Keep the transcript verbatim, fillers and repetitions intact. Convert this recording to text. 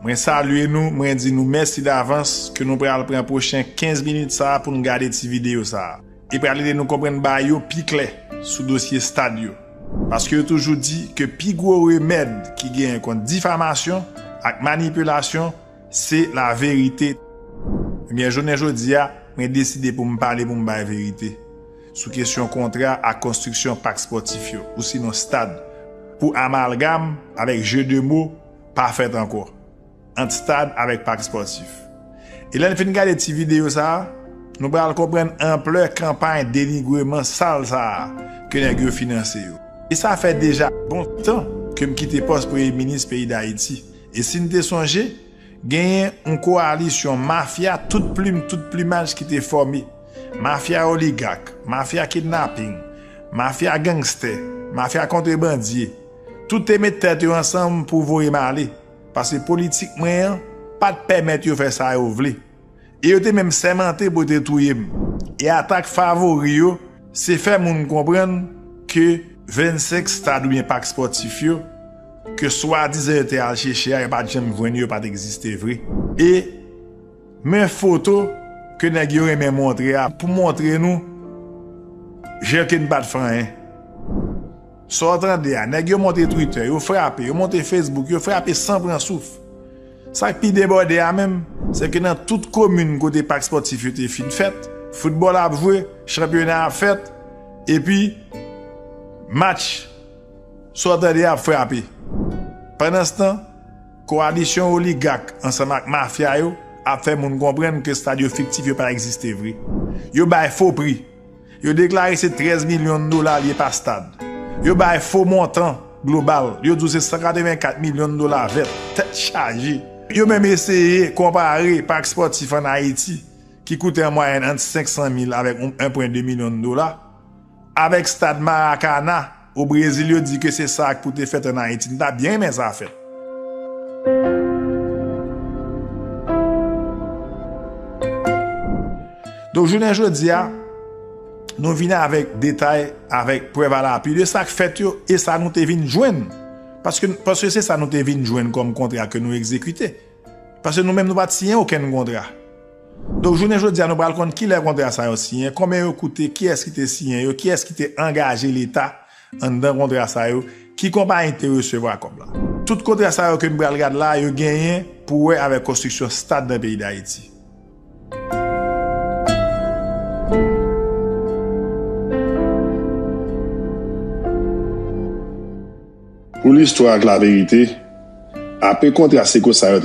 Mwen salye nou, mwen di nou mèsi davans ke nou pral pran pwochen kenz minit sa a pou n gade ti videyo sa a. E pral ede nou konprann bagay yo pi klè sou dosye stad yo. Paske yo toujou di ke pi gwo remèd ki genyen kont difamasyon ak manipilasyon, se laverite. Ebyen, jounen jodi a, mwen deside pou m pale, pou m bay verite sou kesyon kontra ak konstriksyon pak spòtif yo, ou sinon stad, pou amalgam avèk je de mo pa fèt ankò ant stad avèk pak spòtif. E lè n fin gade ti videyo sa a, nou pral konprann anplè kanpay denigreman sal sa a ke nèg yo finanse yo. E sa fè deja bon tan ke m kite pòs premye minis peyi Dayiti. E si n te sonje, genyen yon kowalisyon mafya tout plim, tout plimaj ki te fòme. Mafya oligak, mafya kidnaping, mafya gangstè, mafya kontrebandye. Tout te met tèt yo ansanm pou voye m ale. Paske politik mwen an pa t pèmèt yo fè sa yo vle. E yo te menm sèmante pou yo te touye m. E atak favori yo, se fè moun konprann ke vennsenk stad oubyen pak spòtif yo, ke swadizan yo te al chèche a, yo pa t janm jwenn yo, yo pa t egziste vre. E men foto ke nèg yo renmen montre a pou montre nou jan ke n pa t fè anyen. Sa w tande a, nèg yo monte Twitter, yo frape, yo monte Facebook, yo frape san pran souf. Sa k pi debòde a menm, se ke nan tout komin kote pak spòtif yo te fin fèt, foutbòl ap jwe, chanpyona ap fèt, epi match, sa w tande a ap frape. Pandanstan, kowalisyon oligak ansanm ak mafya yo ap fè moun konprann ke stad yo fiktif, yo pa egziste vre. Yo bay fo pri. Yo deklare se trèz milyon dola l ye pa stad. Yo bay fo montan global. Yo di w se san katrevenkat milyon dola vèt. Tèt chaje. Yo menm eseye konpare pak spòtif ann Ayiti, ki koute an mwayèn ant senk san mil avèk yon pwen de milyon dola, avèk stad Maracana o Brezil, yo di ke se sa k pou te fèt ann Ayiti. M ta byen renmen sa fèt. Donk, jounen jodi a, nou vin avèk detay, avèk prèv alapui de sa k fèt yo e sa nou te vin jwenn. Paske, paske se sa nou te vin jwenn kòm kontra ke nou egzekite. Paske nou menm, nou pa t siyen okenn kontra. Donk, jounen jodi a, nou pral konn kilè kontra sa yo siyen, konbyen yo koute, kiyès ki te siyen yo, kiyès ki te angaje Leta anndan kontra sa yo, ki konpayi te resevwa kòb la. Tout kontra sa yo ke n pral gad la, yo genyen pou wè avèk konstriksyon stad nan peyi Dayiti. Pou listwa ak laverite, apre kontra se konsa yo te